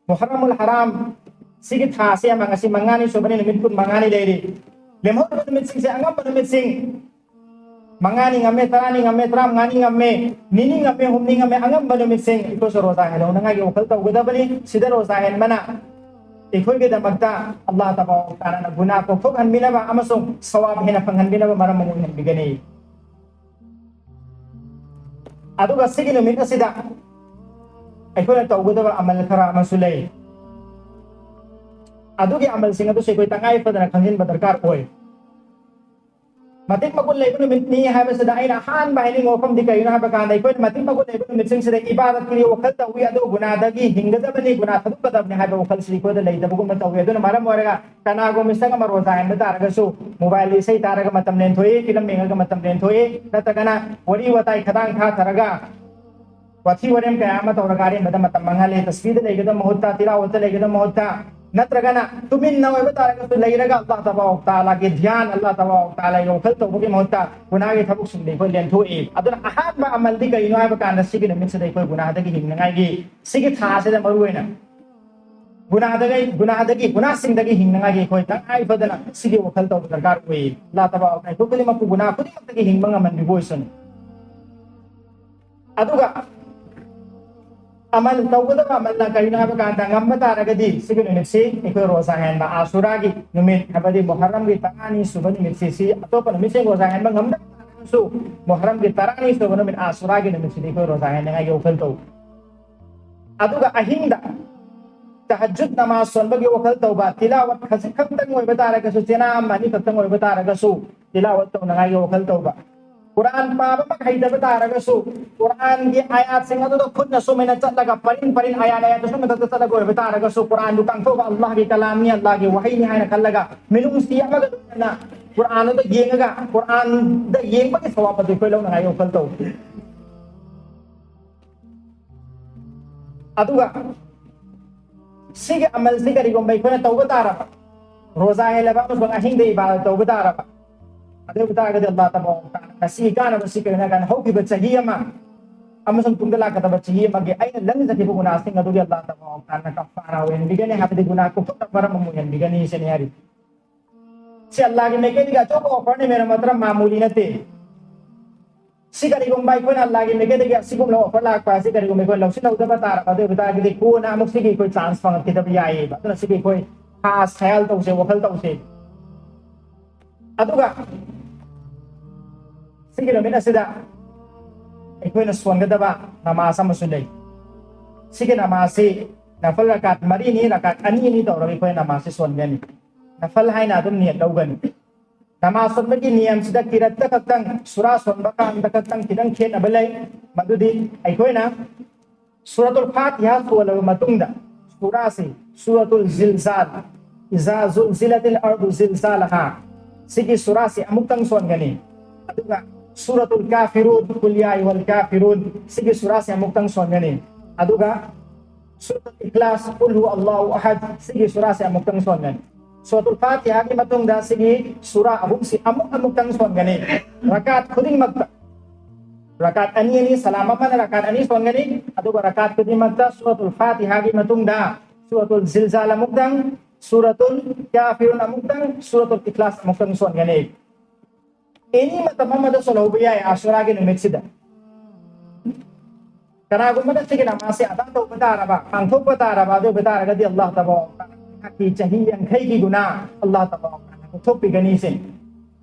ꯃꯨꯍꯔꯔꯝꯨꯜ ꯍꯔꯥꯝ ꯁꯤꯒꯤ ꯊꯥꯁꯦ ꯑꯃ, ꯉꯁꯤ ꯃꯉꯥꯅꯤ ꯁꯨꯕꯅꯤ, ꯅꯨꯃꯤꯠ ꯀꯨꯟ ꯃꯉꯥꯅꯤ ꯂꯩꯔꯤ꯫ ꯂꯦꯝꯍꯧꯔꯤꯕ ꯅꯨꯃꯤꯠꯁꯤꯡꯁꯦ, ꯑꯉꯝꯕ ꯅꯨꯃꯤꯠꯁꯤꯡ, ꯃꯉꯥꯅꯤ ꯉꯝꯃꯦ, ꯇꯔꯥꯅꯤ ꯉꯝꯃꯦ, ꯇꯔꯥꯃꯉꯥꯅꯤ ꯉꯝꯃꯦ, ꯅꯤꯅꯤ ꯉꯝꯃꯦ, ꯍꯨꯝꯅꯤ ꯉꯝꯃꯦ, ꯑꯉꯝꯕ ꯅꯨꯃꯤꯠꯁꯤꯡ ꯑꯩꯈꯣꯏꯁꯨ ꯔꯣꯖꯥ ꯍꯦꯜꯍꯧꯅꯉꯥꯏꯒꯤ ꯋꯥꯈꯜ ꯇꯧꯒꯗꯕꯅꯤ꯫ ꯁꯤꯗ ꯔꯣꯖꯥ ꯍꯦꯟꯕꯅ ꯑꯩꯈꯣꯏꯒꯤꯗꯃꯛꯇ ꯑꯜꯂꯥꯍ ꯇꯕꯥꯔꯛ ꯇꯥꯂꯥꯅ ꯒꯨꯅꯥ ꯀꯣꯛꯊꯣꯛꯍꯟꯕꯤꯅꯕ ꯑꯃꯁꯨꯡ ꯁꯋꯥꯕ ꯍꯦꯟꯅ ꯐꯪꯍꯟꯕꯤꯅꯕ ꯃꯔꯝ ꯑꯃ ꯑꯣꯏꯍꯟꯕꯤꯒꯅꯤ꯫ ꯑꯗꯨꯒ ꯁꯤꯒꯤ ꯅꯨꯃꯤꯠ ꯑꯁꯤꯗ ꯑꯩꯈꯣꯏꯅ ꯇꯧꯒꯗꯕ ꯑꯃꯜ ꯈꯔ ꯑꯃꯁꯨ ꯂꯩ꯫ ꯑꯗꯨꯒꯤ ꯑꯃꯜꯁꯤꯡ ꯑꯗꯨꯁꯨ ꯑꯩꯈꯣꯏ ꯇꯉꯥꯏ ꯐꯗꯅ ꯈꯪꯖꯤꯟꯕ ꯗꯔꯀꯥꯔ ꯑꯣꯏ꯫ ꯃꯇꯤꯛ ꯃꯒꯨꯟ ꯂꯩꯕ ꯅꯨꯃꯤꯠꯅꯤ ꯍꯥꯏꯕꯁꯤꯗ ꯑꯩꯅ ꯑꯍꯥꯟꯕ ꯍꯥꯏꯅꯤꯡꯕ ꯋꯥꯐꯝꯗꯤ ꯀꯔꯤꯅꯣ ꯍꯥꯏꯕ ꯀꯥꯟꯗ, ꯑꯩꯈꯣꯏꯅ ꯃꯇꯤꯛ ꯃꯒꯨꯟ ꯂꯩꯕ ꯅꯨꯃꯤꯠꯁꯤꯡꯁꯤꯗ ꯏꯕꯥꯗꯠꯀꯤ ꯋꯥꯈꯜ ꯇꯧꯏ, ꯑꯗꯨ ꯒꯨꯅꯥꯗꯒꯤ ꯍꯤꯡꯒꯗꯕꯅꯤ, ꯒꯨꯅꯥ ꯊꯥꯗꯣꯛꯀꯗꯕꯅꯤ ꯍꯥꯏꯕ ꯋꯥꯈꯜꯁꯤ ꯑꯩꯈꯣꯏꯗ ꯂꯩꯇꯕꯒꯨꯝꯕ ꯇꯧꯏ꯫ ꯑꯗꯨꯅ ꯃꯔꯝ ꯑꯣꯏꯔꯒ ꯀꯅꯥꯒꯨꯝꯕ ꯃꯤꯁꯛ ꯑꯃ ꯔꯣꯖꯥ ꯍꯦꯟꯕ ꯇꯥꯔꯒꯁꯨ ꯃꯣꯕꯥꯏꯜꯗ ꯏꯁꯩ ꯇꯥꯔꯒ ꯃꯇꯝ ꯂꯦꯟꯊꯣꯛꯏ, ꯐꯤꯂꯝ ꯌꯦꯡꯉꯒ ꯃꯇꯝ ꯂꯦꯟꯊꯣꯛꯏ, ꯅꯠꯇ꯭ꯔꯒꯅ ꯋꯥꯔꯤ ꯋꯥꯇꯥꯏ ꯈꯗꯥꯡ ꯊꯥꯊꯔꯒ ꯋꯥꯊꯤ ꯋꯥꯔꯦꯝ ꯀꯌꯥ ꯑꯃ ꯇꯧꯔꯒ ꯑꯔꯦꯝꯕꯗ ꯃꯇꯝ ꯃꯥꯡꯍꯜꯂꯦ꯫ ꯇꯁꯕꯤꯗ ꯂꯩꯒꯗꯕ ꯃꯍꯨꯠꯇ, ꯇꯤꯂꯥꯋꯠꯇ ꯂꯩꯒꯗꯕ ꯃꯍꯨꯠꯇ, ꯅꯠꯇ꯭ꯔꯒꯅ ꯇꯨꯃꯤꯟꯅ ꯑꯣꯏꯕ ꯇꯥꯔꯒꯁꯨ ꯂꯩꯔꯒ ꯑꯜꯂꯥꯍ ꯇꯕꯥꯔꯛ ꯇꯥꯂꯥꯒꯤ ꯙ꯭ꯌꯥꯟ, ꯑꯜꯂꯥꯍ ꯇꯕꯥꯔꯛ ꯇꯥꯂꯥꯒꯤ ꯋꯥꯈꯜ ꯇꯧꯕꯒꯤ ꯃꯍꯨꯠꯇ ꯒꯨꯅꯥꯒꯤ ꯊꯕꯛꯁꯤꯡꯗ ꯑꯩꯈꯣꯏ ꯂꯦꯟꯊꯣꯛꯏ꯫ ꯑꯗꯨꯅ ꯑꯍꯥꯟꯕ ꯑꯃꯜꯗꯤ ꯀꯔꯤꯅꯣ ꯍꯥꯏꯕ ꯀꯥꯟꯗ, ꯁꯤꯒꯤ ꯅꯨꯃꯤꯠꯁꯤꯗ ꯑꯩꯈꯣꯏ ꯒꯨꯅꯥꯗꯒꯤ ꯍꯤꯡꯅꯉꯥꯏꯒꯤ, ꯁꯤꯒꯤ ꯊꯥꯁꯤꯗ ꯃꯔꯨ ꯑꯣꯏꯅ ꯒꯨꯅꯥꯗꯒꯤ, ꯒꯨꯅꯥꯗꯒꯤ, ꯒꯨꯅꯥꯁꯤꯡꯗꯒꯤ ꯍꯤꯡꯅꯉꯥꯏꯒꯤ ꯑꯩꯈꯣꯏ ꯇꯉꯥꯏ ꯐꯗꯅ ꯁꯤꯒꯤ ꯋꯥꯈꯜ ꯇꯧꯕ ꯗꯔꯀꯥꯔ ꯑꯣꯏ꯫ ꯑꯜꯂꯥꯍ ꯇꯕꯥꯔꯛ ꯇꯥꯂꯥ ꯑꯩꯈꯣꯏ ꯈꯨꯗꯤꯡꯃꯛꯄꯨ ꯒꯨꯅꯥ ꯈꯨꯗꯤꯡꯃꯛꯇꯒꯤ ꯍꯤꯡꯕ ꯉꯝꯍꯟꯕꯤꯕ ꯑꯣꯏꯁꯅꯨ꯫ ꯑꯗꯨꯒ ꯑꯃꯜ ꯇꯧꯒꯗꯕ ꯑꯃꯜꯅ ꯀꯔꯤꯅꯣ ꯍꯥꯏꯕ ꯀꯥꯟꯗ, ꯉꯝꯕ ꯇꯥꯔꯒꯗꯤ ꯁꯤꯒꯤ ꯅꯨꯃꯤꯠꯁꯤ ꯑꯩꯈꯣꯏ ꯔꯣꯖꯥ ꯍꯦꯟꯕ, ꯑꯥꯁꯨꯔꯥꯒꯤ ꯅꯨꯃꯤꯠ ꯍꯥꯏꯕꯗꯤ ꯃꯨꯍꯔꯔꯝꯒꯤ ꯇꯔꯥꯅꯤ ꯁꯨꯕ ꯅꯨꯃꯤꯠꯁꯤ, ꯁꯤ ꯑꯇꯣꯞꯄ ꯅꯨꯃꯤꯠꯁꯤꯡ ꯔꯣꯖꯥ ꯍꯦꯟꯕ ꯉꯝꯗꯕ ꯁꯨ ꯃꯨꯍꯔꯝꯒꯤ ꯇꯔꯥꯅꯤ ꯁꯨꯕ ꯅꯨꯃꯤꯠ ꯑꯥꯁꯨꯔꯥꯒꯤ ꯅꯨꯃꯤꯠꯁꯤꯗꯤ ꯑꯩꯈꯣꯏ ꯔꯣꯖꯥ ꯍꯦꯟꯅꯉꯥꯏꯒꯤ ꯋꯥꯈꯜ ꯇꯧ꯫ ꯑꯗꯨꯒ ꯑꯍꯤꯡꯗ ꯇꯍꯖꯨꯗ ꯅꯃꯥꯖ ꯁꯣꯟꯕꯒꯤ ꯋꯥꯈꯜ ꯇꯧꯕ, ꯇꯤꯂꯥꯋꯠ ꯈꯖꯤꯛ ꯈꯛꯇꯪ ꯑꯣꯏꯕ ꯇꯥꯔꯒꯁꯨ, ꯆꯦꯅꯥ ꯑꯃ ꯑꯅꯤ ꯈꯛꯇꯪ ꯑꯣꯏꯕ ꯇꯥꯔꯒꯁꯨ ꯇꯤꯂꯥꯋꯠ ꯇꯧꯅꯉꯥꯏꯒꯤ ꯋꯥꯈꯜ ꯇꯧꯕ꯫ ꯀꯨꯔꯥꯟ ꯄꯥꯕꯃꯛ ꯍꯩꯇꯕ ꯇꯥꯔꯒꯁꯨ, ꯀꯨꯔꯥꯟꯒꯤ ꯑꯥꯌꯥꯠꯁꯤꯡ ꯑꯗꯨꯗ ꯈꯨꯠꯅ ꯁꯨꯃꯥꯏꯅ ꯆꯠꯂꯒ ꯄꯔꯤꯡ ꯄꯔꯤꯡ ꯑꯥꯌꯥꯠ ꯑꯥꯌꯥꯠꯇ ꯁꯨꯝ ꯃꯊꯛꯇ ꯆꯠꯂꯒ ꯑꯣꯏꯕ ꯇꯥꯔꯒꯁꯨ, ꯀꯨꯔꯥꯟꯗꯨ ꯀꯥꯡꯊꯣꯛꯑꯒ ꯑꯜꯂꯥꯍꯒꯤ ꯀꯂꯥꯝꯅꯤ, ꯑꯜꯂꯥꯍꯒꯤ ꯋꯥꯍꯩꯅꯤ ꯍꯥꯏꯅ ꯈꯜꯂꯒ ꯃꯤꯅꯨꯡꯁꯤ ꯑꯃꯒ ꯂꯣꯏꯅꯅ ꯀꯨꯔꯥꯟ ꯑꯗꯨꯗ ꯌꯦꯡꯉꯒ, ꯀꯨꯔꯥꯟꯗ ꯌꯦꯡꯕꯒꯤ ꯁꯋꯥꯕ ꯑꯗꯨ ꯑꯩꯈꯣꯏ ꯂꯧꯅꯉꯥꯏꯒꯤ ꯋꯥꯈꯜ ꯇꯧ꯫ ꯑꯗꯨꯒ ꯁꯤꯒꯤ ꯑꯃꯜꯁꯤ ꯀꯔꯤꯒꯨꯝꯕ ꯑꯩꯈꯣꯏꯅ ꯇꯧꯕ ꯇꯥꯔꯕ, ꯔꯣꯖꯥ ꯍꯦꯜꯂꯕ ꯑꯃꯁꯨꯡ ꯑꯍꯤꯡꯗ ꯏꯕꯥꯗꯠ ꯇꯧꯕ ꯇꯥꯔꯕ, ꯑꯗꯨ ꯑꯣꯏꯕ ꯇꯥꯔꯒꯗꯤ ꯑꯜꯂꯥꯍ ꯇꯕꯥꯔꯛ ꯋ ꯇꯥꯂꯥꯅ ꯁꯤꯒꯤ ꯀꯥꯟꯅꯕꯁꯤ ꯀꯔꯤꯅꯣ ꯍꯥꯏ ꯀꯥꯟꯗ, ꯍꯧꯈꯤꯕ ꯆꯍꯤ ꯑꯃ ꯑꯃꯁꯨꯡ ꯇꯨꯡꯗ ꯂꯥꯛꯀꯗꯕ ꯆꯍꯤ ꯑꯃꯒꯤ ꯑꯩꯅ ꯂꯪꯖꯈꯤꯕ ꯒꯨꯅꯥꯁꯤꯡ ꯑꯗꯨꯒꯤ ꯑꯜꯂꯥꯍ ꯇꯕꯥꯔꯛ ꯋ ꯇꯥꯂꯥꯅ ꯀꯐꯥꯔꯥ ꯑꯣꯏꯍꯟꯕꯤꯒꯅꯤ, ꯍꯥꯏꯕꯗꯤ ꯒꯨꯅꯥ ꯀꯣꯛꯊꯣꯛꯅꯕ ꯃꯔꯝ ꯑꯃ ꯑꯣꯏꯍꯟꯕꯤꯒꯅꯤ ꯁꯤꯅꯤ ꯍꯥꯏꯔꯤ꯫ ꯁꯤ ꯑꯜꯂꯥꯍꯒꯤ ꯃꯥꯏꯀꯩꯗꯒꯤ ꯑꯆꯧꯕ ꯑꯣꯐꯔꯅꯤ, ꯃꯦꯔꯥ ꯃꯣꯍꯇꯔꯝ, ꯃꯥꯃꯨꯂꯤ ꯅꯠꯇꯦ꯫ ꯁꯤ ꯀꯔꯤꯒꯨꯝꯕ ꯑꯩꯈꯣꯏꯅ ꯑꯜꯂꯥꯍꯒꯤ ꯃꯥꯏꯀꯩꯗꯒꯤ ꯑꯁꯤꯒꯨꯝꯂꯕ ꯑꯣꯐꯔ ꯂꯥꯛꯄ ꯑꯁꯤ ꯀꯔꯤꯒꯨꯝꯕ ꯑꯩꯈꯣꯏ ꯂꯧꯁꯤꯜꯍꯧꯗꯕ ꯇꯥꯔꯕ, ꯑꯗꯨ ꯑꯣꯏꯕ ꯇꯥꯔꯒꯗꯤ ꯀꯣꯟꯅ ꯑꯃꯨꯛ ꯁꯤꯒꯤ ꯑꯩꯈꯣꯏ ꯆꯥꯟꯁ ꯐꯪꯉꯛꯈꯤꯗꯕ ꯌꯥꯏꯌꯦꯕ꯫ ꯑꯗꯨꯅ ꯁꯤꯒꯤ ꯑꯩꯈꯣꯏ ꯈꯥꯁ ꯈꯌꯥꯜ ꯇꯧꯁꯦ, ꯋꯥꯈꯜ ꯇꯧꯁꯦ꯫ ꯑꯗꯨꯒ ꯁꯤꯒꯤ ꯅꯨꯃꯤꯠ ꯑꯁꯤꯗ ꯑꯩꯈꯣꯏꯅ ꯁꯣꯟꯒꯗꯕ ꯅꯃꯥꯖ ꯑꯃꯁꯨ ꯂꯩ꯫ ꯁꯤꯒꯤ ꯅꯃꯥꯖꯁꯤ ꯅꯐꯜ ꯔꯀꯥꯠ ꯃꯔꯤꯅꯤ, ꯔꯀꯥꯠ ꯑꯅꯤ ꯑꯅꯤ ꯇꯧꯔꯒ ꯑꯩꯈꯣꯏ ꯅꯃꯥꯖꯁꯤ ꯁꯣꯟꯒꯅꯤ꯫ ꯅꯐꯜ ꯍꯥꯏꯅ ꯑꯗꯨꯝ ꯅꯤꯌꯠ ꯂꯧꯒꯅꯤ꯫ ꯅꯃꯥꯖ ꯁꯣꯟꯕꯒꯤ ꯅꯤꯌꯝꯁꯤꯗ ꯀꯤꯔꯠꯇ ꯈꯛꯇꯪ, ꯁꯨꯔꯥ ꯁꯣꯟꯕ ꯀꯥꯟꯗ ꯈꯛꯇꯪ ꯈꯤꯇꯪ ꯈꯦꯠꯅꯕ ꯂꯩ꯫ ꯃꯗꯨꯗꯤ ꯑꯩꯈꯣꯏꯅ ꯁꯨꯔꯥꯇꯨꯜ ꯐꯥꯇꯤꯍꯥ ꯁꯣꯜꯂꯕ ꯃꯇꯨꯡꯗ ꯁꯨꯔꯥꯁꯤ, ꯁꯨꯔꯥꯇꯨꯜ ꯖꯤꯜꯖꯥꯜ, ꯏꯖꯥ ꯖꯨꯜꯖꯤꯂꯥꯇꯤꯜ ꯑꯔꯗꯨ ꯖꯤꯜꯖꯥꯂꯥꯍꯥ, ꯁꯤꯒꯤ ꯁꯨꯔꯥꯁꯤ ꯑꯃꯨꯛꯇꯪ ꯁꯣꯟꯒꯅꯤ꯫ ꯑꯗꯨꯒ ꯁꯨꯔꯥꯇꯨꯜ ꯀꯥꯐꯤꯔꯨꯟ, ꯀꯨꯜ ꯌꯥ ꯑꯌꯨꯍꯜ ꯀꯥꯐꯤꯔꯨꯟ, ꯁꯤꯒꯤ ꯁꯨꯔꯥꯁꯤ ꯑꯃꯨꯛꯇꯪ ꯁꯣꯟꯒꯅꯤ꯫ ꯑꯗꯨꯒ ꯁꯨꯔꯥꯇꯨꯜ ꯏꯈ꯭ꯂꯥꯁ, ꯀꯨꯜ ꯍꯨꯋ ꯑꯜꯂꯥꯍꯨ ꯑꯍꯗ, ꯁꯤꯒꯤ ꯁꯨꯔꯥꯁꯤ ꯑꯃꯨꯛꯇꯪ ꯁꯣꯟꯒꯅꯤ꯫ ꯁꯨꯔꯥꯇꯨꯜ ꯐꯥꯇꯤꯍꯥꯒꯤ ꯃꯇꯨꯡꯗ ꯁꯤꯒꯤ ꯁꯨꯔꯥ ꯑꯍꯨꯝꯁꯤ ꯑꯃꯨꯛ ꯑꯃꯨꯛꯇꯪ ꯁꯣꯟꯒꯅꯤ꯫ ꯔꯀꯥꯠ ꯈꯨꯗꯤꯡꯃꯛꯇ ꯔꯀꯥꯠ ꯑꯅꯤ ꯑꯅꯤ, ꯁꯂꯥꯝ ꯑꯃꯅ ꯔꯀꯥꯠ ꯑꯅꯤ ꯁꯣꯟꯒꯅꯤ꯫ ꯑꯗꯨꯒ ꯔꯀꯥꯠ ꯈꯨꯗꯤꯡꯃꯛꯇ ꯁꯨꯔꯥꯇꯨꯜ ꯐꯥꯇꯤꯍꯥꯒꯤ ꯃꯇꯨꯡꯗ ꯁꯨꯔꯥꯇꯨꯜ ꯖꯤꯜꯖꯥꯜ ꯑꯃꯨꯛꯇꯪ, ꯁꯨꯔꯥꯇꯨꯜ ꯀꯥꯐꯤꯔꯨꯟ ꯑꯃꯨꯛꯇꯪ, ꯁꯨꯔꯥꯇꯨꯜ ꯏꯈ꯭ꯂꯥꯁ ꯑꯃꯨꯛꯇꯪ ꯁꯣꯟꯒꯅꯤ꯫ ꯑꯦꯅꯤ ꯃꯇꯝ ꯑꯃꯗ ꯁꯣꯜꯍꯧꯕ ꯌꯥꯏ ꯑꯥꯁꯨꯔꯥꯒꯤ ꯅꯨꯃꯤꯠꯁꯤꯗ꯫ ꯀꯅꯥꯒꯨꯝꯕꯅ ꯁꯤꯒꯤ ꯅꯃꯥꯖꯁꯦ ꯑꯗꯥ ꯇꯧꯕ ꯇꯥꯔꯕ, ꯄꯥꯡꯊꯣꯛꯄ ꯇꯥꯔꯕ, ꯑꯗꯨ ꯑꯣꯏꯕ ꯇꯥꯔꯒꯗꯤ ꯑꯜꯂꯥꯍ ꯇꯕꯥꯔꯛ ꯋ ꯇꯥꯂꯥꯅ ꯆꯍꯤ ꯌꯥꯡꯈꯩꯒꯤ ꯒꯨꯅꯥ ꯑꯜꯂꯥꯍ ꯇꯕꯥꯔꯛ ꯋ ꯇꯥꯂꯥꯅ ꯀꯣꯛꯊꯣꯛꯄꯤꯒꯅꯤ ꯁꯤꯅꯤ꯫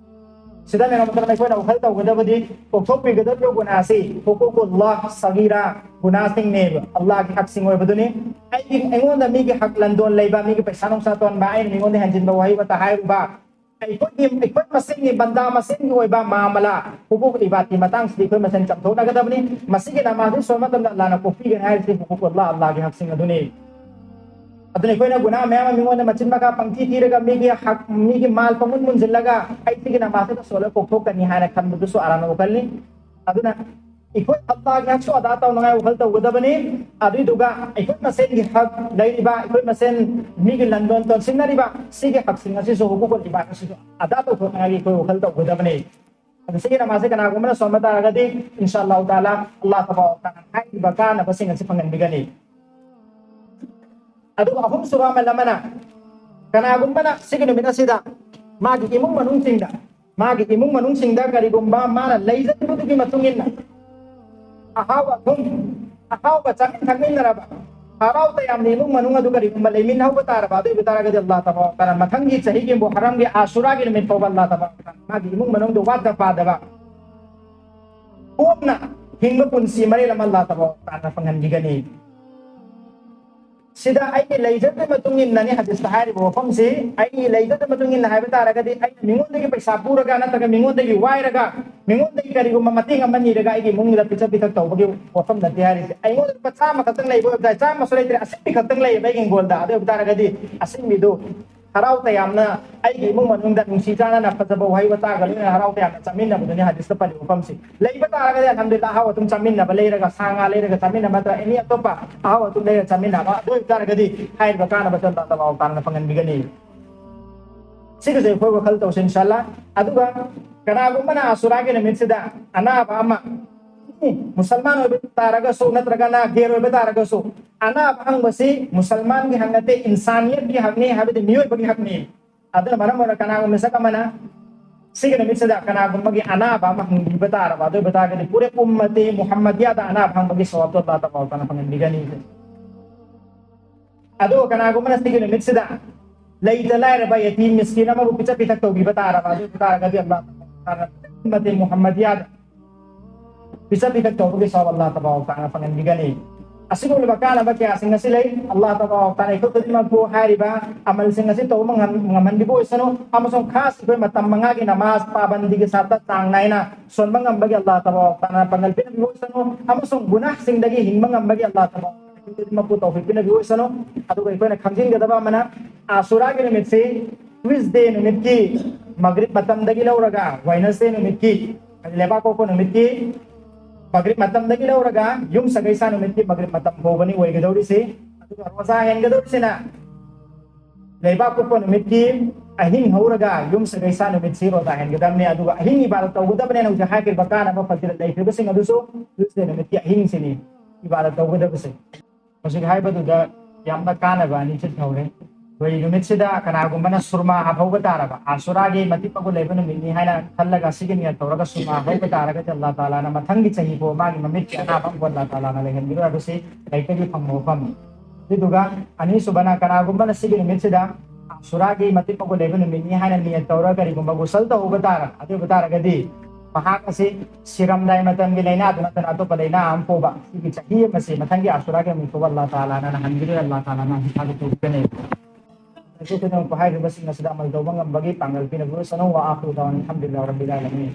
ꯁꯤꯗ ꯃꯌꯥꯝ ꯑꯃ ꯑꯩꯈꯣꯏꯅ ꯋꯥꯈꯜ ꯇꯧꯒꯗꯕꯗꯤ, ꯀꯣꯛꯊꯣꯛꯄꯤꯒꯗꯕ ꯒꯨꯅꯥꯁꯤ ꯍꯨꯀꯨꯀꯨꯜꯂꯥꯍ ꯁꯒꯤꯔꯥ, ꯒꯨꯅꯥꯁꯤꯡꯅꯦꯕ, ꯑꯜꯂꯥꯍꯒꯤ ꯍꯛꯁꯤꯡ ꯑꯣꯏꯕꯗꯨꯅꯤ꯫ ꯑꯩꯒꯤ, ꯑꯩꯉꯣꯟꯗ ꯃꯤꯒꯤ ꯍꯛ ꯂꯟꯗꯣꯟ ꯂꯩꯕ, ꯃꯤꯒꯤ ꯄꯩꯁꯥ ꯅꯨꯡꯁꯥ ꯇꯣꯟꯕ, ꯑꯩꯅ ꯃꯤꯉꯣꯟꯗ ꯍꯦꯟꯖꯤꯟꯕ ꯋꯥꯍꯩ ꯋꯥꯇꯥ ꯍꯥꯏꯔꯨꯕ, ꯑꯩꯈꯣꯏꯒꯤ, ꯑꯩꯈꯣꯏ ꯃꯁꯦꯟꯒꯤ, ꯕꯟꯗꯥ ꯃꯁꯦꯟꯒꯤ ꯑꯣꯏꯕ ꯃꯥꯃꯂꯥ, ꯍꯨꯀꯨꯛ ꯏꯕꯥꯗꯀꯤ ꯃꯇꯥꯡꯁꯤꯗꯤ ꯑꯩꯈꯣꯏ ꯃꯁꯦꯟ ꯆꯥꯝꯊꯣꯛꯅꯒꯗꯕꯅꯤ꯫ ꯃꯁꯤꯒꯤ ꯅꯃꯥꯖꯁꯤ ꯁꯣꯟꯕ ꯃꯇꯝꯗ ꯑꯜꯂꯥꯍꯅ ꯀꯣꯛꯄꯤꯒꯅꯤ ꯍꯥꯏꯔꯤꯁꯤ ꯍꯨꯀꯨꯀꯨꯜꯂꯥꯍ, ꯑꯜꯂꯥꯍꯒꯤ ꯍꯛꯁꯤꯡ ꯑꯗꯨꯅꯤ꯫ ꯑꯗꯨꯅ ꯑꯩꯈꯣꯏꯅ ꯒꯨꯅꯥ ꯃꯌꯥꯝ ꯑꯃ ꯃꯤꯉꯣꯟꯗ ꯃꯆꯤꯟ ꯃꯈꯥ ꯄꯪꯊꯤ ꯊꯤꯔꯒ, ꯃꯤꯒꯤ ꯍꯛ, ꯃꯤꯒꯤ ꯃꯥꯜ ꯄꯪꯃꯨꯟ ꯃꯨꯟꯁꯤꯜꯂꯒ, ꯑꯩ ꯁꯤꯒꯤ ꯅꯃꯥꯖꯁꯤꯗ ꯁꯣꯜꯂꯒ ꯀꯣꯛꯊꯣꯛꯀꯅꯤ ꯍꯥꯏꯅ ꯈꯟꯕꯗꯨꯁꯨ ꯑꯔꯥꯟꯕ ꯋꯥꯈꯜꯅꯤ꯫ ꯑꯗꯨꯅ ꯑꯩꯈꯣꯏ ꯑꯜꯂꯥꯍꯒꯤ ꯍꯛꯁꯨ ꯑꯗꯥ ꯇꯧꯅꯉꯥꯏ ꯋꯥꯈꯜ ꯇꯧꯒꯗꯕꯅꯤ꯫ ꯑꯗꯨꯏꯗꯨꯒ ꯑꯩꯈꯣꯏ ꯃꯁꯦꯟꯒꯤ ꯍꯛ ꯂꯩꯔꯤꯕ, ꯑꯩꯈꯣꯏ ꯃꯁꯦꯟ ꯃꯤꯒꯤ ꯂꯟꯗꯣꯟ ꯇꯣꯟꯁꯤꯟꯅꯔꯤꯕ ꯁꯤꯒꯤ ꯍꯛꯁꯤꯡ ꯑꯁꯤꯁꯨ, ꯍꯨꯀꯨꯀꯨꯜ ꯏꯕꯥꯗ ꯑꯁꯤꯁꯨ ꯑꯗꯥ ꯇꯧꯊꯣꯛꯅꯉꯥꯏꯒꯤ ꯑꯩꯈꯣꯏ ꯋꯥꯈꯜ ꯇꯧꯒꯗꯕꯅꯤ꯫ ꯑꯗꯨ ꯁꯤꯒꯤ ꯅꯃꯥꯖꯁꯦ ꯀꯅꯥꯒꯨꯝꯕꯅ ꯁꯣꯟꯕ ꯇꯥꯔꯒꯗꯤ, ꯏꯟꯁꯥ ꯑꯜꯂꯥꯍꯨ ꯇꯥꯂꯥ, ꯑꯜꯂꯥꯍ ꯇꯕꯥꯔꯛ ꯋ ꯇꯥꯂꯥꯅ ꯍꯥꯏꯔꯤꯕ ꯀꯥꯟꯅꯕꯁꯤꯡ ꯑꯁꯤ ꯐꯪꯍꯟꯕꯤꯒꯅꯤ꯫ ꯑꯗꯨꯒ ꯑꯍꯨꯝꯁꯨꯕ ꯑꯃꯜ ꯑꯃꯅ, ꯀꯅꯥꯒꯨꯝꯕꯅ ꯁꯤꯒꯤ ꯅꯨꯃꯤꯠ ꯑꯁꯤꯗ ꯃꯥꯒꯤ ꯏꯃꯨꯡ ꯃꯅꯨꯡꯁꯤꯡꯗ, ꯃꯥꯒꯤ ꯏꯃꯨꯡ ꯃꯅꯨꯡꯁꯤꯡꯗ ꯀꯔꯤꯒꯨꯝꯕ ꯃꯥꯅ ꯂꯩꯖꯔꯤꯕꯗꯨꯒꯤ ꯃꯇꯨꯡ ꯏꯟꯅ ꯑꯍꯥꯎ ꯑꯊꯨꯝ, ꯑꯍꯥꯎꯕ ꯆꯥꯃꯤꯟ ꯊꯛꯃꯤꯟꯅꯔꯕ, ꯍꯔꯥꯎ ꯇꯌꯥꯝꯅ ꯏꯃꯨꯡ ꯃꯅꯨꯡ ꯑꯗꯨ ꯀꯔꯤꯒꯨꯝꯕ ꯂꯩꯃꯤꯟꯅꯍꯧꯕ ꯇꯥꯔꯕ, ꯑꯗꯨ ꯑꯣꯏꯕ ꯇꯥꯔꯒꯗꯤ ꯑꯜꯂꯥꯍ ꯇꯕꯥꯔꯛ ꯋ ꯇꯥꯂꯥ ꯃꯊꯪꯒꯤ ꯆꯍꯤꯒꯤ ꯃꯨꯍꯔꯝꯒꯤ ꯑꯁꯨꯔꯥꯒꯤ ꯅꯨꯃꯤꯠ ꯐꯥꯎꯕ ꯑꯜꯂꯥꯍ ꯇꯕꯥꯔꯛ ꯋ ꯇꯥꯂꯥ ꯃꯥꯒꯤ ꯏꯃꯨꯡ ꯃꯅꯨꯡꯗ ꯋꯥꯠꯇ ꯄꯥꯗꯕ ꯀꯣꯝꯅ ꯍꯤꯡꯕ ꯄꯨꯟꯁꯤ ꯃꯔꯦꯜ ꯑꯃ ꯑꯜꯂꯥꯍ ꯇꯕꯥꯔꯛ ꯋ ꯇꯥꯂꯥꯅ ꯐꯪꯍꯟꯕꯤꯒꯅꯤ꯫ ꯁꯤꯗ ꯑꯩꯒꯤ ꯂꯩꯖꯗꯕ ꯃꯇꯨꯡ ꯏꯟꯅꯅꯤ ꯍꯗꯤꯁꯇ ꯍꯥꯏꯔꯤꯕ ꯋꯥꯐꯝꯁꯤ꯫ ꯑꯩꯒꯤ ꯂꯩꯖꯗꯕ ꯃꯇꯨꯡ ꯏꯟꯅ ꯍꯥꯏꯕ ꯇꯥꯔꯒꯗꯤ, ꯑꯩꯅ ꯃꯤꯉꯣꯟꯗꯒꯤ ꯄꯩꯁꯥ ꯄꯨꯔꯒ ꯅꯠꯇ꯭ꯔꯒ ꯃꯤꯉꯣꯟꯗꯒꯤ ꯋꯥꯏꯔꯒ, ꯃꯤꯉꯣꯟꯗꯒꯤ ꯀꯔꯤꯒꯨꯝꯕ ꯃꯇꯦꯡ ꯑꯃ ꯅꯤꯔꯒ ꯑꯩꯒꯤ ꯏꯃꯨꯡꯗ ꯄꯤꯊꯛ ꯄꯤꯊꯛ ꯇꯧꯕꯒꯤ ꯋꯥꯐꯝ ꯅꯠꯇꯦ ꯍꯥꯏꯔꯤꯁꯦ꯫ ꯑꯩꯉꯣꯟꯗ ꯂꯨꯄꯥ ꯆꯥꯝꯃ ꯈꯛꯇꯪ ꯂꯩꯕ ꯑꯣꯏꯕ ꯇꯥꯔꯦ, ꯆꯥꯝꯃꯁꯨ ꯂꯩꯇ꯭ꯔꯦ, ꯑꯁꯤꯠꯄꯤ ꯈꯛꯇꯪ ꯂꯩꯌꯦꯕ ꯑꯩꯒꯤ ꯍꯤꯡꯒꯣꯜꯗ, ꯑꯗꯨ ꯑꯣꯏꯕ ꯇꯥꯔꯒꯗꯤ ꯑꯁꯤꯠꯄꯤꯗꯨ ꯍꯔꯥꯎ ꯇꯌꯥꯝꯅ ꯑꯩꯒꯤ ꯏꯃꯨꯡ ꯃꯅꯨꯡꯗ ꯅꯨꯡꯁꯤ ꯆꯥꯟꯅꯅ ꯐꯖꯕ ꯋꯥꯍꯩ ꯋꯥꯇꯥꯒ ꯂꯣꯏꯅꯅ ꯍꯔꯥꯎ ꯇꯌꯥꯝꯅ ꯆꯥꯃꯤꯟꯅꯕꯗꯨꯅꯤ ꯍꯗꯤꯁꯇ ꯄꯜꯂꯤꯕ ꯋꯥꯐꯝꯁꯤ꯫ ꯂꯩꯕ ꯇꯥꯔꯒꯗꯤ ꯑꯜꯍꯝꯗꯨꯂꯤꯜꯂꯥꯍ, ꯑꯍꯥꯎ ꯑꯊꯨꯝ ꯆꯥꯃꯤꯟꯅꯕ ꯂꯩꯔꯒ, ꯁꯥ ꯉꯥ ꯂꯩꯔꯒ ꯆꯥꯃꯤꯟꯅꯕ ꯅꯠꯇ꯭ꯔꯒ ꯑꯦꯅꯤ ꯑꯇꯣꯞꯄ ꯑꯍꯥꯎ ꯑꯊꯨꯝ ꯂꯩꯔꯒ ꯆꯥꯃꯤꯟꯅꯕ, ꯑꯗꯨ ꯑꯣꯏꯕ ꯇꯥꯔꯒꯗꯤ ꯍꯥꯏꯔꯤꯕ ꯀꯥꯟꯅꯕꯁꯦ ꯑꯜꯂꯥꯍ ꯇꯕꯥꯔꯛ ꯋ ꯇꯥꯂꯥꯅ ꯐꯪꯍꯟꯕꯤꯒꯅꯤ꯫ ꯁꯤꯒꯤꯁꯦ ꯑꯩꯈꯣꯏ ꯋꯥꯈꯜ ꯇꯧꯁꯤ ꯏꯟꯁꯥ ꯑꯜꯂꯥꯍ꯫ ꯑꯗꯨꯒ ꯀꯅꯥꯒꯨꯝꯕꯅ ꯑꯁꯨꯔꯥꯒꯤ ꯅꯨꯃꯤꯠꯁꯤꯗ ꯑꯅꯥꯕ ꯑꯃ, ꯃꯨꯁꯜꯃꯥꯟ ꯑꯣꯏꯕ ꯇꯥꯔꯒꯁꯨ ꯅꯠꯇ꯭ꯔꯒꯅ ꯒꯦꯔ ꯑꯣꯏꯕ ꯇꯥꯔꯒꯁꯨ, ꯑꯅꯥꯕ ꯍꯪꯕꯁꯤ ꯃꯨꯁꯜꯃꯥꯟꯒꯤ ꯍꯪ ꯅꯠꯇꯦ, ꯏꯟꯁꯥꯅꯤꯌꯠꯀꯤ ꯍꯛꯅꯤ, ꯍꯥꯏꯕꯗꯤ ꯃꯤꯑꯣꯏꯕꯒꯤ ꯍꯛꯅꯤ꯫ ꯑꯗꯨꯅ ꯃꯔꯝ ꯑꯣꯏꯔꯒ ꯀꯅꯥꯒꯨꯝꯕ ꯃꯤꯁꯛ ꯑꯃꯅ ꯁꯤꯒꯤ ꯅꯨꯃꯤꯠꯁꯤꯗ ꯀꯅꯥꯒꯨꯝꯕꯒꯤ ꯑꯅꯥꯕ ꯑꯃ ꯍꯪꯕꯤꯕ ꯇꯥꯔꯕ, ꯑꯗꯨ ꯑꯣꯏꯕ ꯇꯥꯔꯒꯗꯤ ꯄꯨꯔꯦ ꯎꯝꯃꯇꯦ ꯃꯨꯍꯝꯃꯗꯤꯌꯥꯗ ꯑꯅꯥꯕ ꯍꯪꯕꯒꯤ ꯁꯋꯥꯕꯇꯣ ꯑꯜꯂꯥꯍ ꯇꯕꯥꯔꯛ ꯋ ꯇꯥꯂꯥꯅ ꯐꯪꯍꯟꯕꯤꯒꯅꯤ꯫ ꯑꯗꯨꯒ ꯀꯅꯥꯒꯨꯝꯕꯅ ꯁꯤꯒꯤ ꯅꯨꯃꯤꯠꯁꯤꯗ ꯂꯩꯇ ꯂꯥꯏꯔꯕ ꯌꯦꯇꯤꯝ ꯃꯤꯁꯀꯤꯟ ꯑꯃꯕꯨ ꯄꯤꯖ ꯄꯤꯊꯛ ꯇꯧꯕꯤꯕ ꯇꯥꯔꯕ, ꯑꯗꯨ ꯑꯣꯏꯕ ꯇꯥꯔꯒꯗꯤ ꯑꯜꯂꯥꯍ ꯃꯇꯦ ꯃꯨꯍꯝꯃꯗꯤꯌꯥꯗ ꯄꯤꯖ ꯄꯤꯊꯛ ꯇꯧꯕꯒꯤ ꯁꯥꯎ ꯑꯜꯂꯥꯍ ꯇꯕꯥꯔꯛ ꯇꯥꯂꯥꯅ ꯐꯪꯍꯟꯕꯤꯒꯅꯤ꯫ ꯑꯁꯤꯒꯨꯝꯂꯕ ꯀꯥꯟꯅꯕ ꯀꯌꯥꯁꯤꯡ ꯑꯁꯤ ꯂꯩ꯫ ꯑꯜꯂꯥꯍ ꯇꯕꯥꯔꯛ ꯇꯥꯂꯥꯅ ꯑꯩꯈꯣꯏ ꯈꯨꯗꯤꯡꯃꯛꯄꯨ ꯍꯥꯏꯔꯤꯕ ꯑꯃꯜꯁꯤꯡ ꯑꯁꯤ ꯇꯧꯕ ꯉꯝ-, ꯉꯝꯍꯟꯕꯤꯕ ꯑꯣꯏꯁꯅꯨ, ꯑꯃꯁꯨꯡ ꯈꯥꯁ ꯑꯩꯈꯣꯏ ꯃꯇꯝ ꯃꯉꯥꯒꯤ ꯅꯃꯥꯖ ꯄꯥꯕꯟꯗꯤꯒꯤ ꯁꯥꯠꯇ ꯆꯥꯡ ꯅꯥꯏꯅ ꯁꯣꯟꯕ ꯉꯝꯕꯒꯤ ꯑꯜꯂꯥꯍ ꯇꯕꯥꯔꯛ ꯇꯥꯂꯥꯅ ꯄꯥꯡꯒꯜ ꯄꯤꯅꯕꯤꯕ ꯑꯣꯏꯁꯅꯨ, ꯑꯃꯁꯨꯡ ꯒꯨꯅꯥꯍꯁꯤꯡꯗꯒꯤ ꯍꯤꯡꯕ ꯉꯝꯕꯒꯤ ꯑꯜꯂꯥꯍ ꯇꯕꯥꯔꯛ ꯇꯥꯂꯥꯅ ꯑꯩꯈꯣꯏ ꯈꯨꯗꯤꯡꯃꯛꯄꯨ ꯇꯧꯐꯤꯛ ꯄꯤꯅꯕꯤꯕ ꯑꯣꯏꯁꯅꯨ꯫ ꯑꯗꯨꯒ ꯑꯩꯈꯣꯏꯅ ꯈꯪꯖꯤꯟꯒꯗꯕ ꯑꯃꯅ, ꯑꯁꯨꯔꯥꯒꯤ ꯅꯨꯃꯤꯠꯁꯤ ꯇ꯭ꯌꯨꯁꯗꯦ ꯅꯨꯃꯤꯠꯀꯤ ꯃꯒ꯭ꯔꯤꯕ ꯃꯇꯝꯗꯒꯤ ꯂꯧꯔꯒ ꯋꯦꯅꯁꯗꯦ ꯅꯨꯃꯤꯠꯀꯤ, ꯍꯥꯏꯗꯤ ꯂꯩꯕꯥꯛ ꯄꯣꯛꯄ ꯅꯨꯃꯤꯠꯀꯤ ꯃꯒ꯭ꯔꯤꯕ ꯃꯇꯝꯗꯒꯤ ꯂꯧꯔꯒ ꯌꯨꯝ ꯁꯒꯩꯁꯥ ꯅꯨꯃꯤꯠꯀꯤ ꯃꯒ꯭ꯔꯤꯕ ꯃꯇꯝ ꯐꯥꯎꯕꯅꯤ ꯑꯣꯏꯒꯗꯧꯔꯤꯁꯤ꯫ ꯑꯗꯨꯒ ꯔꯣꯖꯥ ꯍꯦꯟꯒꯗꯧꯔꯤꯁꯤꯅ ꯂꯩꯕꯥꯛ ꯄꯣꯛꯄ ꯅꯨꯃꯤꯠꯀꯤ ꯑꯍꯤꯡ ꯍꯧꯔꯒ ꯌꯨꯝ ꯁꯒꯩꯁꯥ ꯅꯨꯃꯤꯠꯁꯤ ꯔꯣꯖꯥ ꯍꯦꯟꯒꯗꯕꯅꯤ꯫ ꯑꯗꯨꯒ ꯑꯍꯤꯡ ꯏꯕꯥꯗꯠ ꯇꯧꯒꯗꯕꯅꯦꯅ ꯍꯧꯖꯤꯛ ꯍꯥꯏꯈ꯭ꯔꯤꯕ ꯀꯥꯟꯅꯕ ꯐꯖꯤꯂꯠ ꯂꯩꯈ꯭ꯔꯤꯕꯁꯤꯡ ꯑꯗꯨꯁꯨ ꯇ꯭ꯌꯨꯁꯗꯦ ꯅꯨꯃꯤꯠꯀꯤ ꯑꯍꯤꯡꯁꯤꯅꯤ ꯏꯕꯥꯗꯠ ꯇꯧꯒꯗꯕꯁꯦ꯫ ꯍꯧꯖꯤꯛ ꯍꯥꯏꯕꯗꯨꯗ ꯌꯥꯝꯅ ꯀꯥꯟꯅꯕ ꯑꯅꯤ ꯆꯠꯍꯧꯔꯦ꯫ ꯑꯩꯈꯣꯏ ꯅꯨꯃꯤꯠꯁꯤꯗ ꯀꯅꯥꯒꯨꯝꯕꯅ ꯁꯨꯔꯃꯥ ꯍꯥꯞꯍꯧꯕ ꯇꯥꯔꯕ, ꯑꯁꯨꯔꯥꯒꯤ ꯃꯇꯤꯛ ꯃꯒꯨꯟ ꯂꯩꯕ ꯅꯨꯃꯤꯠꯅꯤ ꯍꯥꯏꯅ ꯈꯜꯂꯒ ꯁꯤꯒꯤ ꯅꯤꯌꯠ ꯇꯧꯔꯒ ꯁꯨꯔꯃꯥ ꯍꯧꯕ ꯇꯥꯔꯒꯗꯤ ꯑꯜꯂꯥꯍ ꯇꯥꯂꯥꯅ ꯃꯊꯪꯒꯤ ꯆꯍꯤ ꯐꯥꯎ ꯃꯥꯒꯤ ꯃꯃꯤꯠꯀꯤ ꯑꯅꯥꯕ ꯑꯃꯕꯨ ꯑꯜꯂꯥꯍ ꯇꯥꯂꯥꯅ ꯂꯩꯍꯟꯕꯤꯔꯣꯏ ꯍꯥꯏꯕꯁꯤ ꯂꯥꯏꯔꯤꯛꯇꯒꯤ ꯐꯪꯕ ꯋꯥꯐꯝꯅꯤ꯫ ꯑꯗꯨꯗꯨꯒ ꯑꯅꯤꯁꯨꯕꯅ ꯀꯅꯥꯒꯨꯝꯕꯅ ꯁꯤꯒꯤ ꯅꯨꯃꯤꯠꯁꯤꯗ ꯑꯁꯨꯔꯥꯒꯤ ꯃꯇꯤꯛ ꯃꯒꯨꯟ ꯂꯩꯕ ꯅꯨꯃꯤꯠꯅꯤ ꯍꯥꯏꯅ ꯅꯤꯌꯠ ꯇꯧꯔꯒ ꯀꯔꯤꯒꯨꯝꯕ ꯒꯨꯁꯜ ꯇꯧꯍꯧꯕ ꯇꯥꯔ-, ꯑꯗꯨ ꯑꯣꯏꯕ ꯇꯥꯔꯒꯗꯤ ꯃꯍꯥꯛ ꯑꯁꯤ ꯁꯤꯔꯝꯗꯥꯏ ꯃꯇꯝꯒꯤ ꯂꯥꯏꯅꯥꯗꯨ ꯅꯠꯇꯅ ꯑꯇꯣꯞꯄ ꯂꯥꯏꯅꯥ ꯑꯃ ꯄꯣꯛꯄ ꯁꯤꯒꯤ ꯆꯍꯤ ꯑꯃꯁꯤ ꯃꯊꯪꯒꯤ ꯑꯁꯨꯔꯥꯒꯤ ꯅꯨꯃꯤꯠ ꯐꯥꯎꯕ ꯑꯜꯂꯥꯍ ꯇꯥꯂꯥꯅ ꯍꯟꯕꯤꯔꯣꯏ, ꯑꯜꯂꯥꯍ ꯇꯥꯂꯥꯅ ꯍꯤꯁꯥꯕ ꯇꯧꯕꯤꯒꯅꯤ꯫ ꯑꯩꯈꯣꯏ ꯈꯨꯗꯤꯡꯃꯛꯄꯨ ꯍꯥꯏꯔꯤꯕꯁꯤꯡ ꯑꯁꯤꯗ ꯑꯃꯜ ꯇꯧꯕ ꯉꯝꯕꯒꯤ ꯄꯥꯡꯒꯜ ꯄꯤꯅꯕ ꯑꯣꯏꯁꯅꯨ꯫ ꯋꯥ ꯑꯥꯈꯤꯔꯨ ꯗꯥꯋꯥꯅꯥ ꯑꯜꯍꯝꯗꯨꯂꯤꯜꯂꯥꯍꯤ ꯔꯕꯤꯜ ꯑꯥꯂꯃꯤꯟ꯫